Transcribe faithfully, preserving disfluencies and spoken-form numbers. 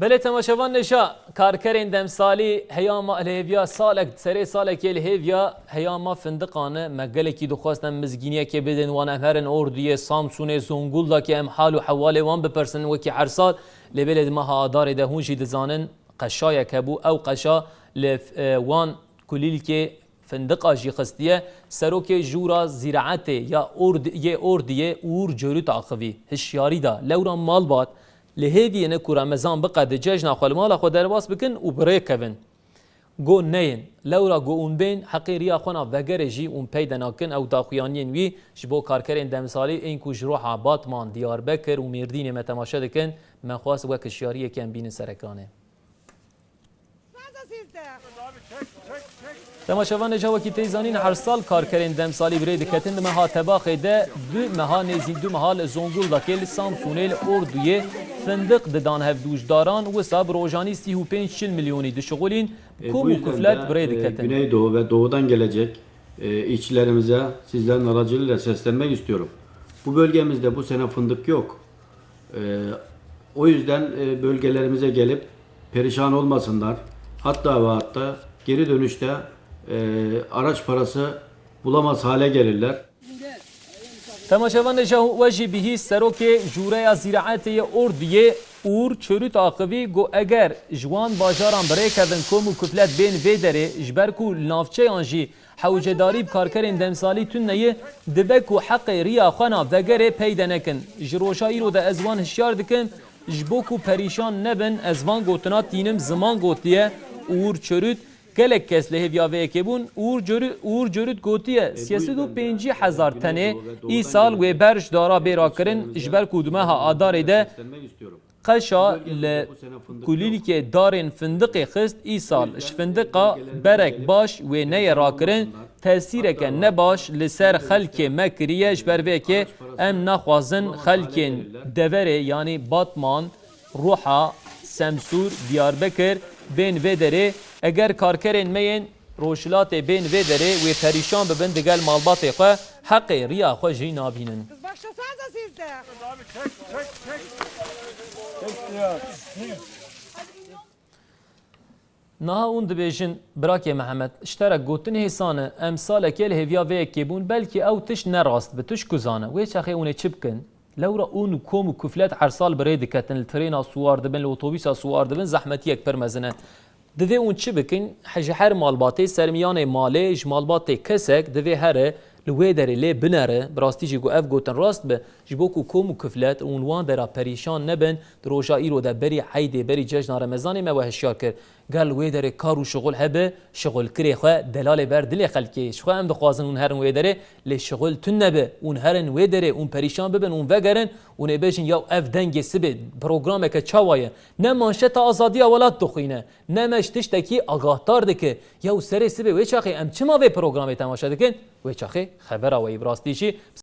Belê temaşevan neşa, karkerên demsalî heyama li hêviya salek, serê salekê li hêviya heyama findiqan e. Me gelekî dixwest em mizgîniyekê bidin wan, em herin Orduyê, Samsûnê, Zonguldakê em hal û hewalê wan bipirsin wekî her sal. Lê belê di meha Adarê de hûn jî dizanin qeşayek hebû. Ew qeşa li, e, wan kulîlkê findiqa jî xistiye. Serokê Jûra Zîraetê ya Ord-, yê Ordiyê Uğur Corut axivî hişyarî da. Lewra malbat li hêviyê ne ku Remezan biqede cejna xwe li mala xwe derbas bikin û bi rê kevin. Go neyên. Lewra go hûn bên, heqê riya xwe na vegerê jî hûn peyde nakin. Ew daxuyaniyên wî ji bo karkerên demsalî ên ku ji roha Batman, Diyarbekir û Mêrdînê me temaşe dikin, me xwest wek hişyariyekê em bînin ser ekranê. Temaşevan, êca wekî tê zanîn, her sal karkerên demsalî bi rê diketin. Di meha Tebaxê de du meha, nêzî du meha li Zonguldakê, li Samsûnê, li Orduyê findiq didan hevdûjdaran. Wisa bi rojanî sî û pênc çil milyonî dişixulîn, E, kom bu û yüzden kuflet de, bi rê e, diketin. Güneydoğu ve doğudan gelecek, e, işçilerimize sizlerin aracılığıyla seslenmek istiyorum. Bu bölgemizde bu sene fındık yok. E, o yüzden, e, bölgelerimize gelip perişan olmasınlar. Hatta ve hatta geri dönüşte, e, araç parası bulamaz hale gelirler. Temaşevan, êca we jî bihîst, serokê Jûreya Zîraetê yê Ordiyê Uğur Çorut axivî, got, eger ji wan bajaran bi rê kevin kom û kuflet bên vê derê, ji ber ku li navçeyan jî hewcedarî bi karkerên demsalî tune ye, dibe ku heqê riya xwe na vegerê peyde nekin. Ji roja îro de ez wan hişyar dikim, ji bo ku perîşan nebin, ez van gotina tînim, ziman gotiye Uğur Çorut. Gelek kes li hêviya vê yekê bûn. Uğur Corut, Uğur Corut gotiye, sê sed û pêncî hezar tenê îsal wê ber ji dara bê rakirin, ji ber ku di meha Adarê de qeşa li kulîlkê darên findiqê xist, îsal ji findiqa berek baş wê neye rakirin, tesîreke nebaş li ser xelkê me kiriye. Ji ber vê yekê em naxwazin xelkên deverê, yanî Batman, Ruha, Semsûr, Diyarbekir bên vê derê. Eger karkerên me yên Rojhilatê bên vê derê wê perîşan bibin, digel malbatê xwe heqê riya xwe jî nabînin. Kız başlasanıza siz de. Niha hûn dibêjin, birakê Mihemed, ji te re gotin hêsan e, em salekê li hêviya vê yekê bûn, belkî ew tişt ne rast bi, tu ji ku zane? Wê çaxê hûn ê çi bikin? Lewra hûn û kom û kuflet her sal bi rê diketin, li trêna siwar dibin, li otobîsa siwar dibin, zehmetiyek pir mezin e. Divê hûn çi bikin? He, ji her malbatê, sermiyanê malê, ji malbatê kesek divê here li wê derê lê binere. Bi rastî jî ku ev gotin rast bi, ji bo ku kom û kuflet hûn wan dera perîşan nebin, di roja îro de berî eydê, berî cejna Remezanê me we hişyar kir. Gel wê derê kar û şixul hebe, şixulkirê xwe delalê ber dilê xelkê. Ji xwe em dixwazin hûn herin wê derê, lê şixul tune be. Hûn herin wê derê, hûn perîşan bibin, hûn vegerin, hûn ê bêjin, yaw ev dengê sibê programeke çawa ye? Ne manşeta azadiya welat dixwîne, ne me ji tiştekî agahdar dike. Yaw serê sibê wê çaxê em çima vê programê temaşe dikin? Wê çaxê xebera we yî bi rastî jî bi